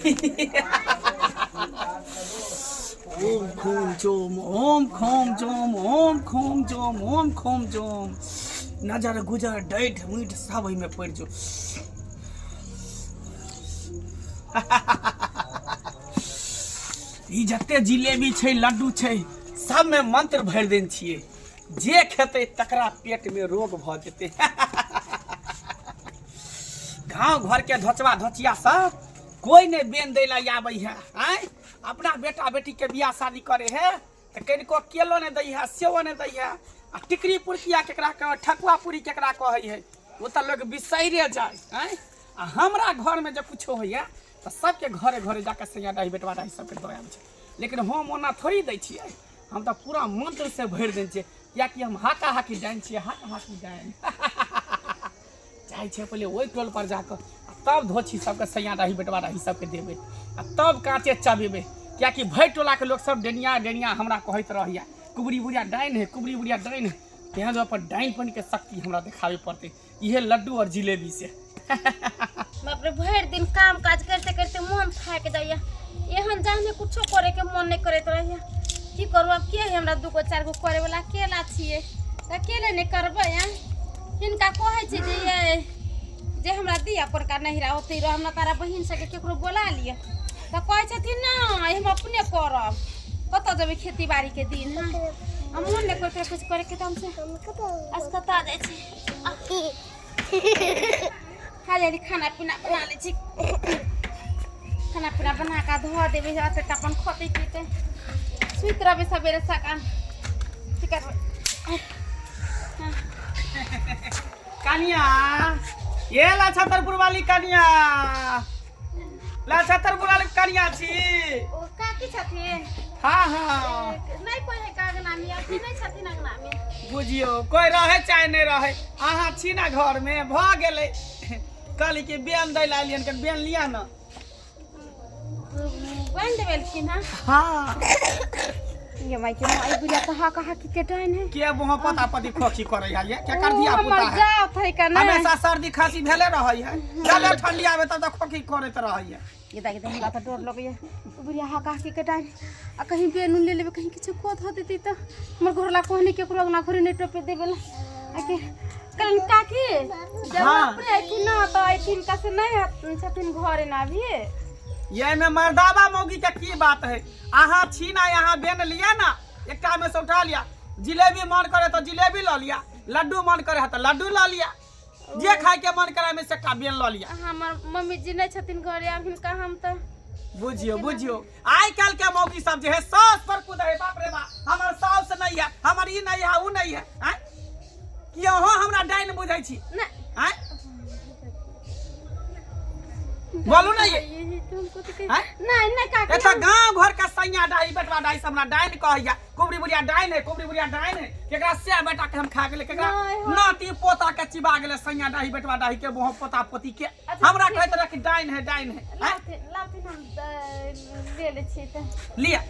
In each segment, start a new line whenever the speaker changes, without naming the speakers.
ओम खोम जोम ओम खोम जोम ओम खोम जोम ओम खोम जोम नजर गुजर डैठ मुठ सब ओहिमे पड़ि जो। ई जते जिलेबी छै लड्डू छै सबमे मंत्र भरि देने छियै, जे खेतै तकरा पेटमे रोग भऽ जेतै। गाँव घरके धोचबा धोचिया सब कोई नहीं बेन दै ला आबै है। आँय अपना बेटा बेटीके बियाह शादी करे है तऽ कनिको केलो नहि दै है, सेवो नहि दै है। आ टिकरी पुरकिया केकरा कहै, ठकुआ पूरी केकरा कहै है, ओ तऽ लोग बिसैरे जाय। आँय आ हमरा घरमे जे कुछो होइए तऽ सबके घरे घरे जाके सैया डाही बेटवा डाही सबके दऽ आबै छै, लेकिन हम ओना थोड़ी दै छियै, हम तऽ पूरा मंत्र से भरि देने छियै, कियाकि हम हाका हाकी डाइन छियै, हाका हाकी डाइन। जाइ छै पहिले ओहि टोल पर जाकऽ आ तब धोछी सबके सैया डाही बेटवा डाही सबके देबै आ तब काँचे चबेबै, कियाकि भरि टोलाके लोक सब डेनिया डेनिया हमरा कहैत रहैया, कुबरी बुढ़िया डाइन है, कुबरी बुढ़िया डाइन है। तेँ दुआरे पर डाइनपनके शक्ति हमरा देखाबे पड़तै इहे लड्डू और जिलेबी से।
बाप रे, भरि दिन काम काज करते करते मन थाकि जाइए, एहन जाने कुछो करे के मन नहीं करैत रहैया। की करू आब, के है हमरा दूगो चारि गो करे वाला, अकेला छियै तऽ अकेले नहि करबै। आँय हिनका कहै छै जे ये जे हमरा दिअ परका नहिरा ओतै रह, हमरा तारा बहिन सबके केकरो बोला लिअ, तऽ कहै छथिन नहि हम अपने करब, कतऽ जेबै खेती बाड़ीके दिन है। आ मन नहि करैत रहै किछु करैके, तऽ हमसे असकता जाइ छी। खा जाइ खाना पीना बना लै छी, खाना पीना बना कऽ धऽ देबै, अते तऽ अपन खतै पीतै सुति रहबै सबेरे सकाल। की करबै?
कनिया ये ला छतरपुर वाली कनिया, ला छतरपुर वाली कनिया छी।
ओ काकी छथिन?
हाँ हाँ।
नहीं कोई है का अंगना में, अभी नहीं छथिन अंगना में।
बुझियो कोई रहे चाहे नहीं रहे, अहाँ छी ना घर में, भऽ गेलै। कहली कि बेन दै ला एलियन, बेन लिया ना।
बन देबेलखिन हँ?
हाँ।
ये माई के माई बुढ़िया कहाँ कहाँ की केटन है
के वहाँ पता पति खोखी करे है, ये के कर दिया पुता है
जात है का नहीं,
हमेशा सर्दी खांसी भेले रहै है, जब ठंडी आवे तब तक खोखी करैत रहै है।
ये देख देख हमरा तऽ डर लगैया बुढ़िया हा कहाँ की केटन, आ कहीं बेन उन ले लेबै, कहीं किछु को धऽ देतै तऽ हमर घरला कहनी केकरो अंगना घरे नहि टोपे देबै ला। आ के कहलनि काकी जब
हाँ।
अपने अयथिन ना तऽ अयथिन का से नहीं छथिन घरे ना अभी।
ये में मर्दाबा मौगी के की बात है, अहाँ छी ना यहाँ बेन लिया ना, एकटा में से उठा लिया, जिलेबी मन करे तो जिलेबी ल लिया, लड्डू मन करे है तो लड्डू ल लिया, जे खाए के मन करे में से एकटा बेन ल लिया।
हमर मम्मी जी नहीं छथिन घरे, आब हिनका हम तऽ
बुझियो बुझियो आइ काल्हि के मौगी सब जे है सास पर कूदे है, बाप रे बाप हमर सास नहीं है, हमर ई नहीं है, ऊ नहीं है, आँय कि अहाँ हमरा डाइन बुझै छी?
नहीं।
आँय बोलू ना ये।
यही तो हमको तो कही-
आँय?
नहीं नहीं काकी
एतऽ गाँव घर के सैया डाही बेटवा डाही सब हमरा डाइन कहैया, कुबरी बुढ़िया डाइन है, कुबरी बुढ़िया डाइन है, केकरा से बेटा के हम खा गेलै, केकरा
नहीं, हो।
नाती पोता के चिबा गेलै सैया डाही बेटवा डाही के बोह पोता पोती के।
अच्छा,
हमरा
ठीक।
कहैत रहे कि डाइन है डाइन है। आँय?
लाथिन लाथिन हम ले लै छियै तऽ
लिअ।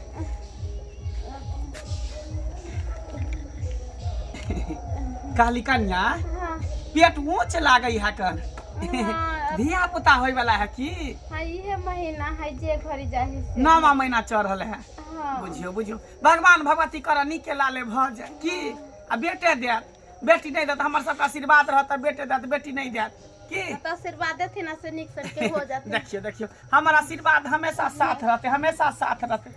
कहली कन्या
हाँ।
पेट ऊंच लागै है कन,
हाँ।
धिया पुता होय वाला है की?
हाँ इहे महीना है जे घड़ी जाही से।
नौवा महीना चढ़ल है।
हाँ।
बुझियो बुझियो भगवान भगवती कर नीके लाले भऽ जाय की, आ बेटे देत बेटी नहीं देत, हमर सबके आशीर्वाद रहत तऽ बेटे देत बेटी नहीं देत की।
तऽ आशीर्वाद देथिन से नीक सबके हो जाते।
देखियो देखियो हमर आशीर्वाद हमेशा साथ रहते, हमेशा साथ रहते।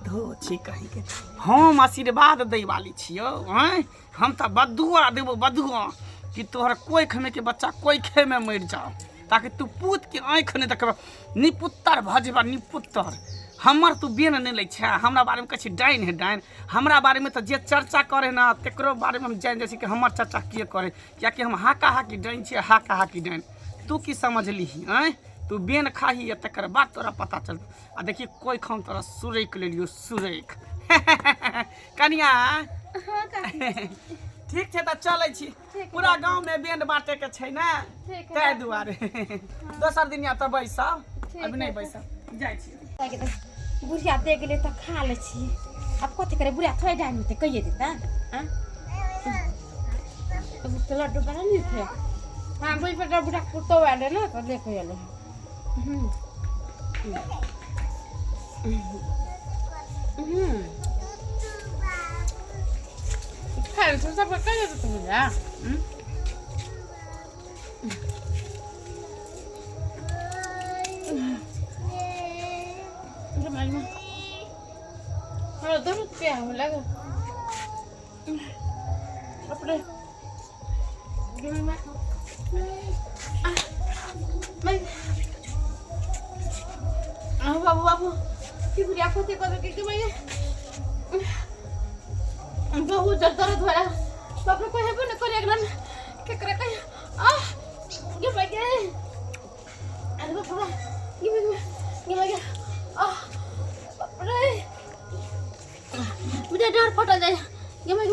धो छी कहीं के हम आशीर्वाद दै वाली छियौ। आँय हम तऽ बदुआ देबो बदुआ कि तोहर कोखि में के बच्चा कोखे में मरि जाओ, ताकि तू पूत के आँखि नहि देखब, निपुत्तर भऽ जेबा निपुत्तर। हमर तू बेन नहि लै छै, हमरा बारेमे कहै छी डाइन है डाइन, हमरा बारेमे तऽ जे चर्चा करे ना तकरो बारेमे हम जानि जाइ छी कि हमर चर्चा के करे, कियाकि हम हाका हाकी डाइन छियै, हाका हाकी डाइन। तू की समझलिही? आँय तू बेन खाही आ तकर बाद तोरा पता चलतौ। आ देखी कोखि हम तोरा सुरैक लेलियौ सुरैक। कनिया
हाँ काकी
ठीक छै तऽ चलै छी,
ठीक।
पूरा गाँव में बेन बांटे के छै ने,
ठीक है।
ताहि दुआरे दोसर दिन या तऽ बैसब,
ठीक
अभी नहीं
है।
बैसब, जाइ छी।
बुढ़िया दे गेलै तऽ खा लै छी, आब कथी करे, बुढ़िया थोड़े डाइन होतै कहिए देतै। आँ लड्डू बड़ा नीक है। हाँ बुझ पर बुढ़ा कुत्तो आयल ने तऽ देखै एलै। खाइ सब सबके कहि देतौ बुझा। हमरा दर्द पे होय लागल अपने। बाबू बाबू की बुढ़िया कथी कऽ देलकै कि मैया, बहुत जोर दर्द हो रहा। बाप रे, कोई हेबो न करे एकदम, केकरा कहे। आह गे भाई गे, अरे बाप रे, गे गे गे गे, आह बाप रे, मुझे डर फटल जाए। गे गे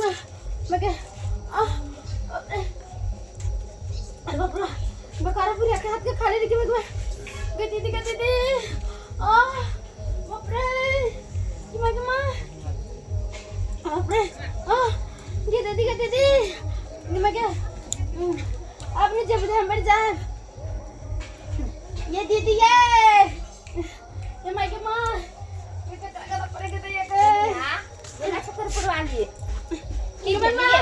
गे, आह बाप रे, अरे बाप रे, बकारा बुढ़िया के हाथ के खाली गे गे गे दीदी गे दीदी, आह बाप रे, गे गे माँ, बाप रे, आह गे दीदी गे दीदी गे गे, अब नहीं जब हम मर जाए। ये दीदी ये ये माँ के माँ, ये तो करा पड़ेगा तो ये के
एना छतर पुरवाली
ये माँ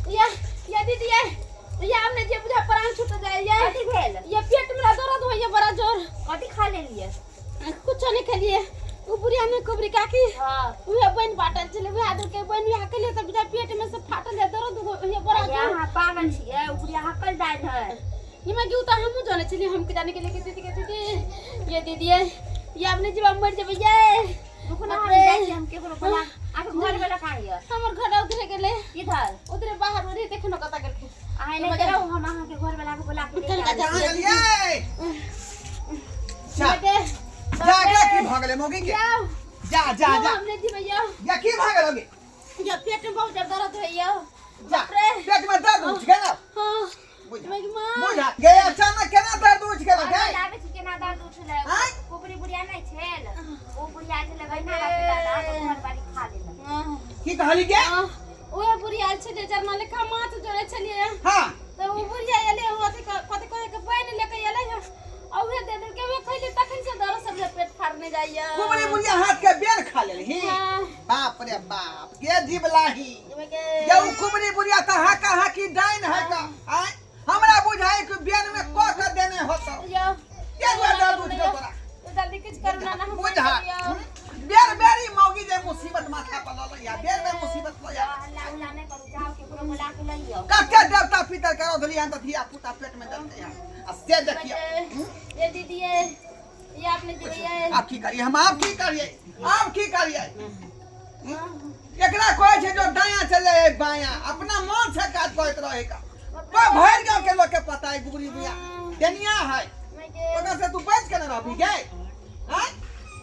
या दीदी ये हमने जे बुझा प्राण छूट जाए ये।
कथी भेल?
ये पेट में दर्द होइए बड़ा जोर।
कथी खा लेलिए?
कुछ नहीं खेलिए, उ बुढ़िया ने कुबरी काकी
हां
उहे बन बाटल छले, उहे आदमी के बन उहे के लिए तब बुझा पेट में से फाटल है, दर्द होइए बड़ा जोर।
अहाँ पागल छियै, उ बुढ़िया हकल दाइन है।
ये मैं क्यों तो हमहू जाने छलिए, हम के जाने के लिए दीदी के दीदी ये दीदी ये अपने जीवा मर जेबै ये।
रुकू ना, हम जाइ छी, हम केकरो बोला। अहाँके घर वाला कहाँ यऽ?
हमर घर उधरे गेलै।
किधर?
उधरे बाहर उधरे देखनो कतऽ गेलखिन।
अहाँ एना करू, हम अहाँके घर वाला के बोला के
चल
लेके
जा।
आबै
कहाँ
छी।
गेलियै? जा जा जा, की भऽ गेलै मौगी के?
जाओ
जा जा जा,
हमने जीबै यौ।
या की भऽ गेल होगी?
यो पेट में बहुत जोर दर्द होइए।
जा,
बाप रे।
पेट में दर्द उठ गेल?
हाँ।
बुझा
माँ।
बुझा गे, अचानक केना दर्द उठ गेल
हम
गे?
आबै छी, केना दर्द उठलै?
आँय?
कुबरी बुढ़िया नहि छल, ओ बुढ़िया छलै बहिना दादा, अहाँके घरवाली खा लेलक।
की कहली गे?
ओहे बुढ़िया आयल छलै, जरना लेखा माथ जोड़े छलियै।
हाँ
तऽ ओ बुढ़िया एलै, ओ अथी कथी कहै के बनि लेके एलै हँ, आ उहे दे देलकै, उहे खैली तखन से दर्द सब पेट फाड़ने जाइए।
कुबरी बुढ़िया हाथ के बेल खा लेलही?
हाँ।
बाप रे बाप, के जीवलाही ये उ कुबरी बुढ़िया तऽ हाका हाकी डाइन है का। आँय, हमरा बुझाइ कि बेल में कऽ के देने होतो।
यौ
के दुआरे दर्द उठ गेल तोरा?
जल्दी किछु करू ना, ना हम
बुझा, बेर बेरी मौगी जे मुसीबत माथा पर लऽ लैया, बेर बेर मुसीबत लऽ या।
हल्ला उल्ला नहि करू, जाउ केकरो बोला के लइयौ।
कते देवता पितर करो धली हन तऽ धिया पुता पेट में देलकै हन, आ से देखियौ।
ये दीदी ये अपने दीदी ये
आब की करियै हम? आब की करियै? आब की करियै? एकरा कहै छै जो दायाँ चले है बायाँ, अपना मन से काज करैत रहे का। भरि गाँव के लोग के पता है गुगरी बुआ डेनिया है, ओकरा से तू बच के न रहबी गे। आँय,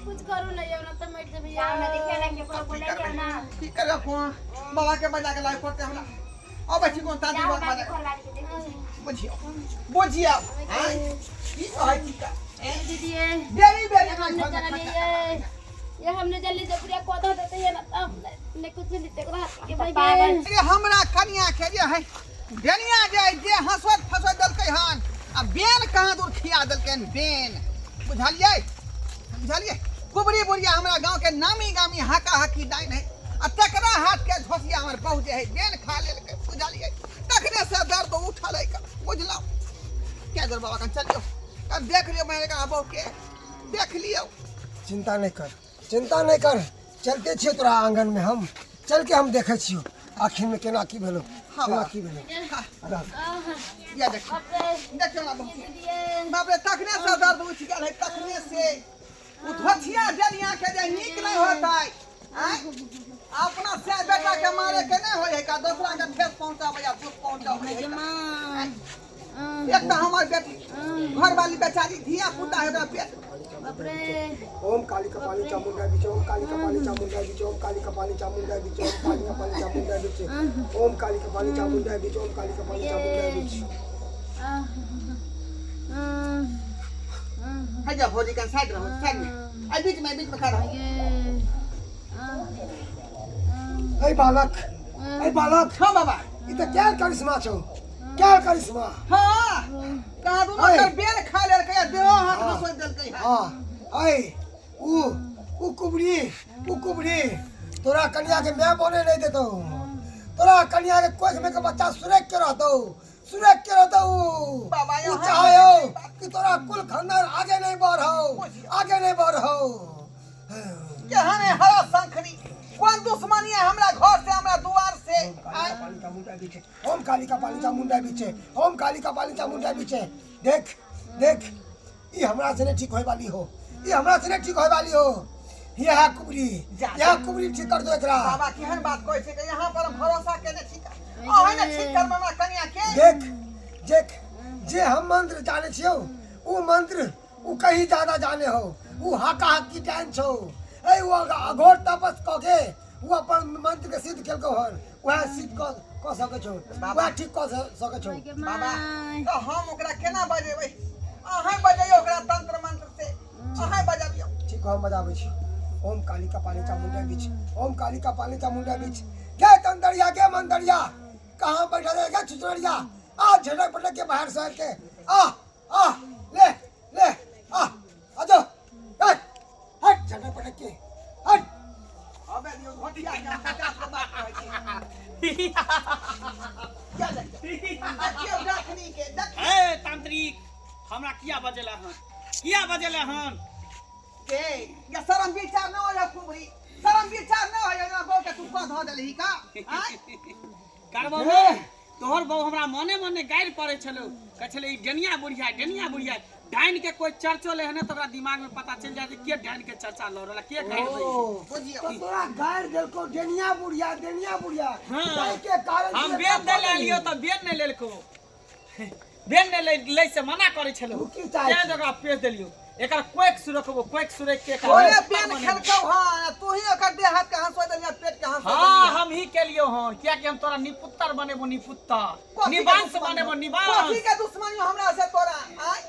कुछ करू ना यौ, ना तऽ मरि जेबै।
जाउ ने, देखियौ ने केकरो
की
बोलैयौ
करबै?
ना।
की करबै? कोन बाबा के बजा के लाइ पड़तै हमरा? अबै छी कोन तांत्रिक
जाउ
बाबा
हमरा
के बजा।
घरवाली के देखै छी।
बुझियौ बुझियौ, आँय, की कहै छी का?
दीदी
बेरी बेरी
हमने जाना ये हमने जल्दी से पूरा कौधा देते हैं ना, तब ने कुछ नहीं देते के भाई।
पागल।
अरे हमरा कनिया के जे है डेनिया जे जे हंसत फसत देलकै हन, आ बेन कहाँ दूर खिया देलकै हन बेन। बुझलियै? बुझलियै, कुबरी बुढ़िया हमरा गाँव के नामी गामी हाका हाकी डाइन है, आ तकरा हाथ के झोसिया हमर बहु जे है बेन खा लेलकै। बुझलियै? तखने से दर्द उठल है। बुझलहुँ क्या? जोर बाबा कन चलियौ, अब देख लियौ, मैंने कहा बहु के देख लियौ।
चिंता नहीं कर, चिंता नहीं कर, चलते छियो तोरा आंगन में, हम चल के हम देखे छियो आखिर में केना की भेलो।
हाँ
केना
बाबा।
की भेलो?
हाँ।
रह।
या देखियौ देखियौ ना बहु के। बाप रे, तखने से दर्द उठि गेल है, तखने से। उ धोथिया जनिया के जे नीक नहीं होतै। आँय, अपना से बेटा के मारे के नहीं होय है का, दोसरा के ठेस पहुंचाबै या दुख पहुंचाबै है का? एक तऽ हमर बेटी घरवाली बेचारी धिया पुता है ओकरा पेट।
बाप रे।
ओम काली कपाली चामुंडा बिच, ओम काली कपाली चामुंडा बिच, ओम काली कपाली चामुंडा बिच, ओम काली कपाली चामुंडा बिच, ओम काली कपाली चामुंडा बिच, ओम काली कपाली चामुंडा बिच।
है जा भौजी कन साइड रहो, साइड में, आ बीच में, बीच में खड़ा रहो।
ऐ बालक, ऐ बालक।
हाँ बाबा।
ई तऽ क्या करिश्मा छौ, क्या करिश्मा।
हाँ। कहाँ दुनू
ऐ।
ओकर बेल खा लेलकै आ देहो हाथ
हाँ।
हँसोति देलकै हन।
हाँ ऐ ऊ ऊ कुबरी ऊ कुबरी तोरा कन्या के माय बने नहीं देतौ तोरा कन्या के कोख में के बच्चा सुरक के रहतौ सुरक के रहतौ
बाबा,
ऊ
यहाँ
चाहे कि तोरा कुल खानदान आगे नहीं बढ़ौ आगे नहीं बढ़ौ
केहन है हरा शंखनी कोन दुश्मनी है हमरा घर से हमरा दुआर से आय
काली चामुंडा बीचे ओम काली का पाली चामुंडा बीचे ओम काली का पाली चामुंडा बीचे देख देख ई हमरा से नहीं ठीक होए वाली हो ई हमरा से नहीं ठीक होए वाली हो यह कुबरी
जा,
यह कुबरी ठीक कर दो एकरा
बाबा केहन बात कहै छै कि यहाँ पर हम भरोसा केने छी अहाँ ने ठीक करबै हमरा कनिया के
देख देख जे हम मंत्र जाने छियौ ऊ मंत्र ऊ कहीं ज्यादा जाने हो ऊ हाका हाकी डांस छौ ए ऊ अघोर तपस क के ऊ अपन मंत्र के सिद्ध केलकौ हन वएह सिद्ध क क सकै छौ वएह ठीक क सकै छौ
बाबा तऽ हम ओकरा केना बजेबै अहाँ बजैयौ ओकरा तंत्र मंत्र से अहाँ बजबियौ
ठीक हम बजाबै छी ओम काली का पानी चामुंडा बीच ओम काली का पानी चामुंडा बीच गे तंदरिया गे मंदरिया कहाँ बैठा रहे गे छुचरिया आ झटक पटक के बाहर शहर के आ आ ले ले आ आ जाओ हट हट झटक पटक के हट
अबे दियौ घोटिया के हम 50 गो बात कहै छी क्या देखियौ देखनी के देख
ए तांत्रिक हमरा किया बजेला हन किया बजेला हन
के या शरम विचार न होय कुबरी शरम विचार न होय ना बहू के तू कह धऽ देलही का आँय
करबो ने तोहर बहू हमरा मने मने गारि पड़ै छलौ कहै छलै ई डनिया बुढ़िया डनिया बुढ़िया डाइन के कोई चर्चो ले ने तो ओकरा दिमाग में पता चल जाए के डाइन के चर्चा ल रहल के गारि दै
ओ,
बुझियौ
तो तोरा गारि देलको डेनिया बुढ़िया डेनिया बुढ़िया
हाँ।
ताहि के कारण
हम
से
बेन दे ले लियो तो बेन नहीं लेलको बेन नहीं ले ले से मना करै छलौ
तू की चाहै
तें
छी?
ओकरा पेश देलियो एकर कोइक सुरखबो कोइक सुरख के एकर
तोरे पेन खेलकौ हन तू ही ओकर देह हाथ के हंसो देलिया पेट के हंसो
हाँ हम ही केलियो हन कियाकि हम तोरा निपुत्तर बनेबो निपुत्तर निवांश बनेबो
कथी
निवांश
के दुश्मनी हमरा से तोरा आय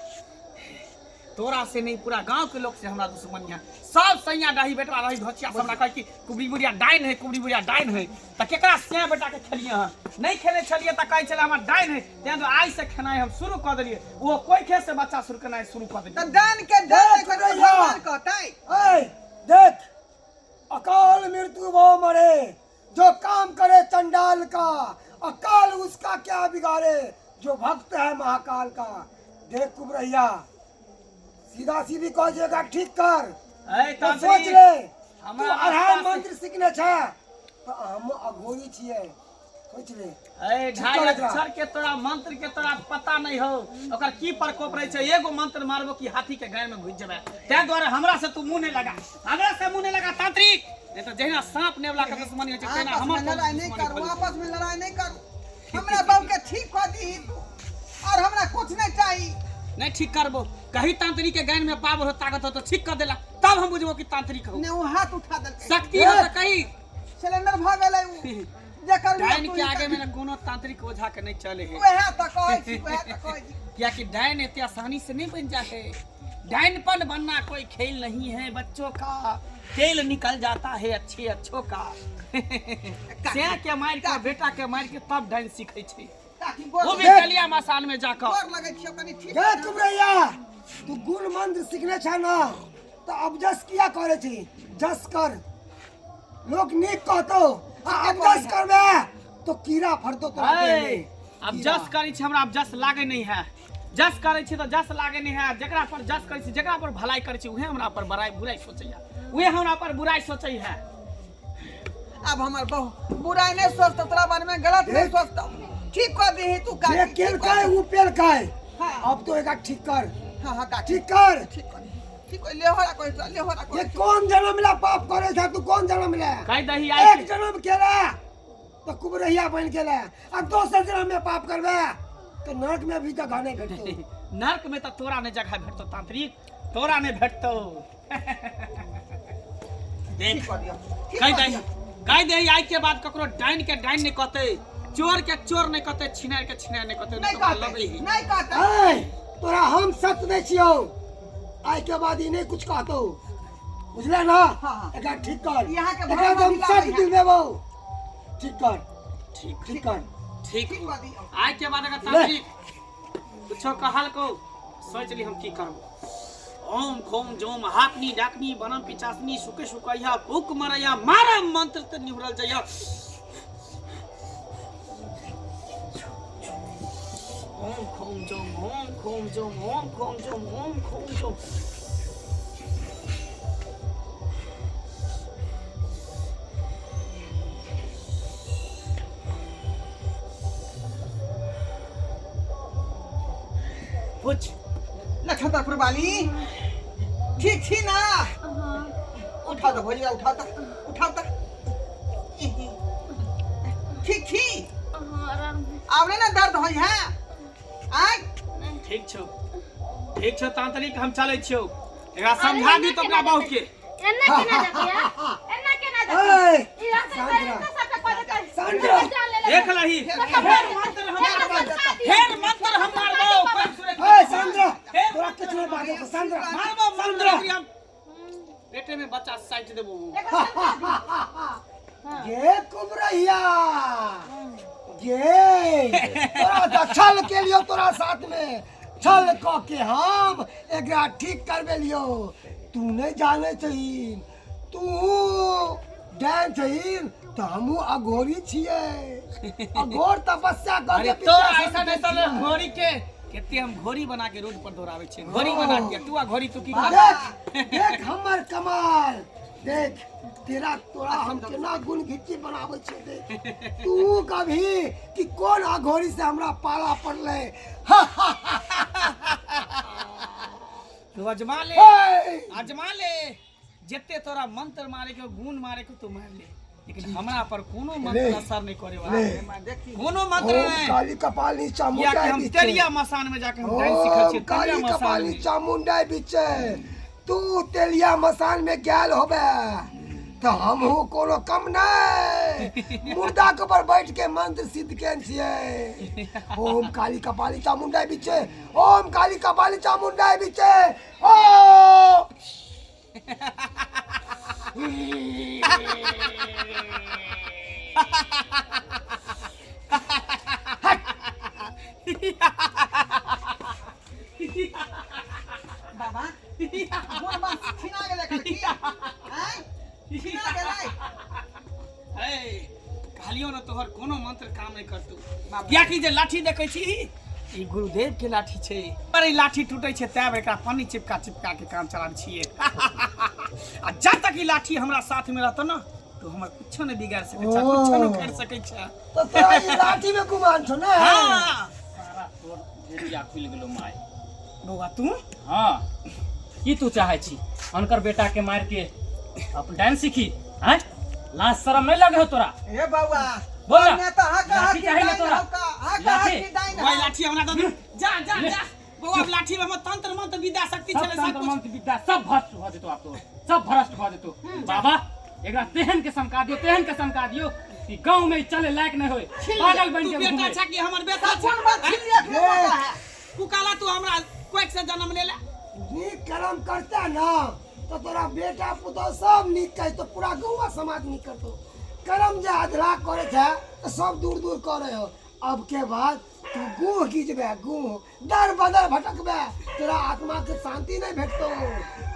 तोरा से नहीं पूरा गांव के लोग से हमरा दुश्मनी है सब सैया डाही बेटा रही धोचिया सब हमरा कहै कि कुबरी बुढ़िया डाइन है कुबरी बुढ़िया डाइन है तऽ केकरा सैया बेटा के खेलिए हन नहीं खेले छलिए तऽ कहै छलै हमर डाइन है तें तो आइ से खेनाइ हम शुरू कऽ देलिए ओ कोई खेत से बच्चा शुरू केनाइ शुरू कऽ देलिए
तऽ डाइन के डाइन
देख
के
रैया।
भगवान कहतै
ऐ देख अकाल मृत्यु वो मरे जो काम करे चंडाल का अकाल उसका क्या बिगाड़े जो भक्त है महाकाल का देख कुबरैया सीधा सीधी कह जेगा ठीक कर
ऐ
तो सोच
तांत्रिक
ले तू
हमरा
अढ़ाई
रास्ता से-
मंत्र सीखने छे तो हम अघोरी छियै सोच ले
ऐ
ठीक
ढाई
कर एकरा।
अक्षर के तोरा मंत्र के तोरा पता नहीं हो ओकर की प्रकोप रहे छै एगो मंत्र मारबो कि हाथी के गाय में घुस जेबे ताहि दुआरे हमरा से तू मुंह नहीं लगा हमरा से मुंह नहीं लगा तांत्रिक नहीं तो जहिना सांप नेवला के दुश्मनी होइ छै तहिना
आपस
हमर
में लड़ाई नहीं
दुश्मनी
करू
भऽ
आपस में लड़ाई नहीं करू हमरा बहू के ठीक कऽ दीही तू और हमरा कुछ नहीं चाही
नहीं ठीक करबो कहीं तांत्रिक के गाय में पावर हो ताकत हो तो ठीक कर देला तब हम बुझबो कि तांत्रिक हो
ने वो हाथ उठा देलकै
शक्ति हो तो कहीं
सिलेंडर भऽ गेलै उ जकर
डाइन के आगे में ना कोनो तांत्रिक ओझा के नहीं चले है
वएह तऽ कहै छी वएह तऽ कहै छी
कियाकि डाइन इतने आसानी से नहीं बन जाते डाइनपन बनना कोई खेल नहीं है बच्चों का तेल निकल जाता है अच्छे अच्छों का से के मार के बेटा के मार के तब डाइन सीखे छै
काकी
वो
गोर
भी कलिया मसान में जाकर
गोर लगै छियौ कनि ठीक
गे कुबरैया तू गुण मंत्र सीखने छ ना तो अब जस किया करे छी जस कर लोग नीक कहतो आ अब जस करबे तो कीड़ा फड़तो तोरा देह में।
अब जस करै छी हमरा अब जस लागै नहीं है जस करै छी तऽ जस लागै नहीं है जकरा पर जस करै छी जकरा पर भलाई करै छी उहे हमरा पर बड़ाई बुराई सोचैया उहे हमरा पर बुराई सोचै है
अब हमर बहु बुराई नहीं सोचतो तोरा बारे में गलत नहीं सोचतो ठीक कर दीही तू
जे
काकी ठीक कर
केलकै उ पेलकै
हाँ।
अब तो एकरा ठीक कर
हाँ हाँ काकी
ठीक कर
ठीक कर ठीक कर लेहोरा कोई तो लेहोरा
ये
कोई
कौन जन्म ला पाप करे था तू कौन जन्म ले
कहि दही आइ
एक जन्म केला तो कुबरहिया बन गेला आ दोसर जन्म में पाप करबे तो नरक में भी जगह नहीं भेटतो
नर्क में तऽ तोरा नहि जगह भेटतौ तांत्रिक तोरा नहि भेटतौ देख
कर दियो ठीक
कहि
कर
दही
दियो
कहि दही आइ के बाद ककरो डाइन के डाइन नहि कहतै चोर के चोर नहि कहतै छिनार के छिनार नहि कहतै
नहीं
नहि तऽ लगै
कहते
ही
नहीं कहते
ऐ तोरा हम सच दै छियौ आइ के बाद ई नहीं कुछ कहतो बुझले ना
हाँ, हाँ।
एकरा ठीक कर
यहाँ के
एकरा
भगवान
हम
मिला
सच
है।
दिल देबौ ठीक कर
ठीक
ठीक कर
ठीक
ठीक कर दियो
आइ के बाद अगर तांत्रिक कुछो कहल को सोच ली हम की करबो। ओम खोम जोम हाकनी डाकनी बनम पिचासनी सुके सुकैया फूक मरैया मारा मंत्र ते निहुरल जइया। ओम खोम जोम ओम खोम जोम ओम खोम जोम ओम खोम जोम। पूछ
लखनपुर वाली ठीक छी ना? उठाओ तो भोजिया, उठाओ तो, उठाओ तो। ठीक छी? आब नहीं ना दर्द होई है? आय
ठीक छौ, ठीक छौ तांत्रिक, हम चलै छियौ। एकरा समझा दी तो अपना बहू के।
एना केना जेतै यार? एना केना जेतै?
ए,
ई रास्ते
शांत
पर
रह।
तऽ सबटा कऽ देतै।
शांत रह।
जान लेलक।
देख लही, फेर मंत्र हम फेर मंत्र हम मारबो।
ए, शांत रह, तोरा किछु नहि बाजऽ के, शांत रह।
मारबो मंत्र हम, पेटे में बच्चा साटि देबो।
गे कुबरैया गे, तोरा तऽ छल के लियो, तोरा साथ में छल क के हम एकरा ठीक करबे लियो। तू नहीं जाने छहीन, तू डाइन छहीन तऽ हमहूँ अघोरी छियै, अघोर तपस्या कर
अरे
के
तोरा
पीछा
ऐसा
से
ऐसा घोड़ी के केते हम घोड़ी बना के रोड पर दौड़ाबै छियै, घोड़ी बना के। तू आ घोड़ी, तू की कर?
देख देख हमर कमाल देख, तेरा तोरा हम केना गुण घिच्ची बनाबै छियै देख तू कभी कि कोन अघोरी से हमरा पाला पड़लै।
तू अजमा ले,
हे!
अजमा ले, जते तोरा मंत्र मारे के गुण मारे के तू मार ले, लेकिन हमरा पर कोनो मंत्र
ले।
असर नहीं करे वाला।
ले।
देखी
कोनो मंत्र
ओम
नहीं,
काली कपाली
किया
चामुंडा
कि हम
बिचे।
तेलिया मसान में जाके हम डांस सिखल
ओम
छियै, तेलिया
काली
मसान
कपाली
में।
चामुंडा बिचे। तू तेलिया मसान में गेल होबे तऽ हमहूँ कोनो कम नहीं, मुर्दा के ऊपर बैठ के मंत्र सिद्ध केने छियै। ओम काली कपाली चामुंडा बिचे, ओम काली कपाली चामुंडा बिचे, ओम।
बाबा गोड़ बात छिना गेलै एकर की? आँय? छिना गेलै?
ए, कहलियो ना तोहर कोनो मंत्र काम नहीं करतौ, कियाकि जे लाठी देखै छी ई गुरुदेव के लाठी छै, पर ई लाठी टूटे छै तब एकरा पानी चिपका चिपका के काम चलाबै छियै। आ जा तक ई लाठी हमरा साथ में रहतो ना तो हमर कुछो नहीं बिगाड़ सकै छै, कुछो नहीं कर सकै छै।
तो तोरा ई लाठी में गुमान छौ ने?
हाँ।
सारा तोर भेड़िया खुलि गेलो my.
बौआ तू?
हाँ, की तू चाहे छी अनकर बेटा के मार के अपन डांस सीखी? आँय, लाज शरम नहीं लगे हो तोरा?
हे बौआ,
बोल ना।
ने तऽ हा कहा
लाठी
की
चाही ना
दाइन
तोरा?
हौ का, हा कहा
लाठी?
की दाइन
भाई
हौ।
लाठी हमरा दऽ दे। जा जा जा बौआ, अब लाठी में हमर तंत्र मंत्र विद्या शक्ति
सब
छलै सब
तंत्र
कुछ।
मंत्र विद्या सब भ्रष्ट भऽ जेतो, आब तोर सब भ्रष्ट भऽ जेतो। बाबा एकरा तेहन के समका दियो, तेहन के समका दियो कि गांव में चले लायक नहीं होय, पागल बन
तू
के
बेटा
घूमे।
छा कि हमर बेटा छा?
कोन बात छिलिया के बाबा है?
कुकाला तू हमरा कोइक से जन्म लेला।
नीक कर्म करते ना तो तोरा बेटा पुतोह सब नीक कहतो, पूरा गौवा समाज नीक करतो। कर्म जे अधलाह करे छै तो सब दूर दूर करे हो। अब के बाद तू गुह गिजबे, गुह दर बदर भटकबे, तोरा आत्मा के शांति नहीं भेटतो,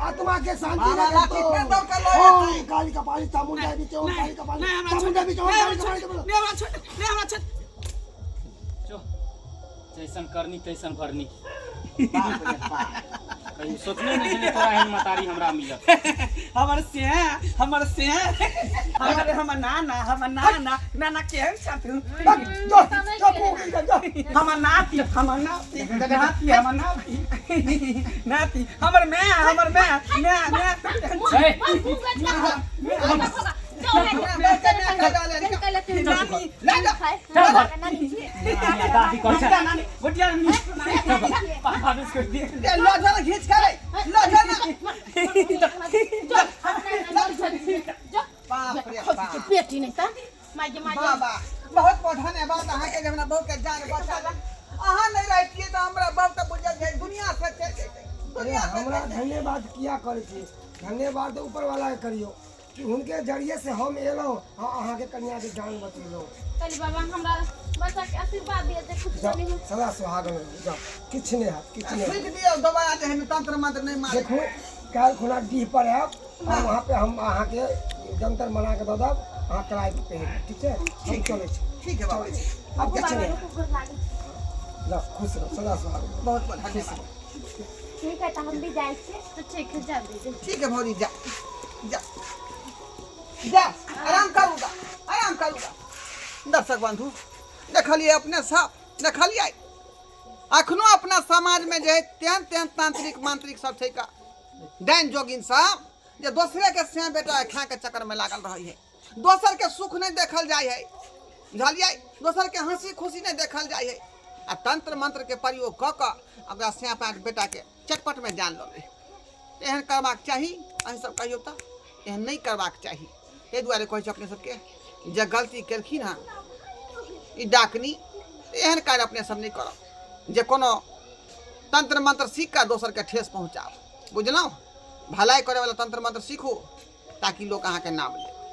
आत्मा के शांति
बाबा
नहीं
लाठी
भेटतो।
फेर दौड़ के लऽ
ओम
एतै।
काली कपाली चामुंडा बिचे, ओम काली कपाली
नहीं हमरा
चामुंडा
छोड़,
बिचे, ओम
नहीं
काली
हमरा
कपाली
छोड़,
चामुंडा।
नहीं हमरा छोड़, नहीं हमरा छोड़।
जो जैसन करनी तैसन भरनी।
बाप रे बाप।
कहीं सोचने नहीं छलै तोरा एहन मतारी हमरा मिलत।
हमर से, हमर से, हमर हमर नाना, हमर नाना, नाना केहन छथुन?
जो जो गुह गिजबे, जो।
हमर नाती, हमर नाती, नाती, हमर नाती, नाती, हमर my, हमर my, my, my.
ए,
नानी,
ले जा।
चल घर। दादी कहै छै।
गोटिया नानी, गोटिया नानी, पापा बिस्कुट दिए।
ए, लऽ जा ना, घीच के रे, लऽ जा ना। बाप रे बाप।
बेटी नहीं तऽ माय माय।
बाबा बहुत बहुत धन्यवाद अहाँके जे हमरा बहुके जान बचा। अहाँ नहीं रहितियै तऽ हमरा बहु तऽ बुझल छै दुनिया से चलि जैतै,
अरे
दुनिया से
हमरा
चलि जैतै।
धन्यवाद किया करै छी? धन्यवाद तऽ ऊपर वाला के करियौ कि हुनके जरिए से हम एलहुँ आ अहाँके कन्याके जान बचेलहुँ।
चल बाबा, हमरा बच्चा के आशीर्वाद दिअ जे कुछ
जाओ
नहीं हो।
सदा सुहागन रहू, जाओ किछु नहि हैत, किछु नहि हैत।
फूकि दियौ दोबारा जे है तंत्र मंत्र नहि मारे।
देखू, काल्हि खुना डीह पर आयब आ वहाँ पे हम अहाँके जंतर बना के दऽ देब, अहाँ कलाई पे पहिरब, ठीक छै? हम चलै छी।
ठीक है बाबा।
चलै छी आब, किछु
बाबा
नहि।
रुकू, गोर लागै छी।
ल, खुश रहू, सदा सुहागन रहू।
बहुत बहुत धन्यवाद।
ठीक है, तऽ हम भी जाइ छियै।
तऽ ठीक है, जा दीदी।
ठीक है भौजी, जा जा जा, आराम करूँगा, आराम करूँगा। दर्शक बंधु, देखलिए अपने सब, देखलिए अखनो अपना समाज में जे है तेहन तेहन तांत्रिक मांत्रिक सब छै का डाइन जोगिन सब जे दोसरे के से बेटा खा के चक्कर में लागल रहे है। दोसर के सुख नहीं देखल जाय है, बुझलिए? दोसर के हंसी खुशी नहीं देखल जाय है आ तंत्र मंत्र के प्रयोग कऽ कऽ ओकरा से पाँच बेटा के चटपट में जान लऽ लै। एहन करबाक चाही? अहीं सब कहियौ तऽ, एहन नहि करबाक चाही। ताहि दुआरे कहै छी अपने सबके, जे गलती केलखिन हँ ई डाकनी, एहन कार्य अपने सब नहि करब जे कोनो तंत्र मंत्र सीख कऽ दोसरके ठेस पहुँचाब, बुझलहुँ? भलाइ करैवला तंत्र मंत्र सीखू ताकि लोक अहाँके नाम ले।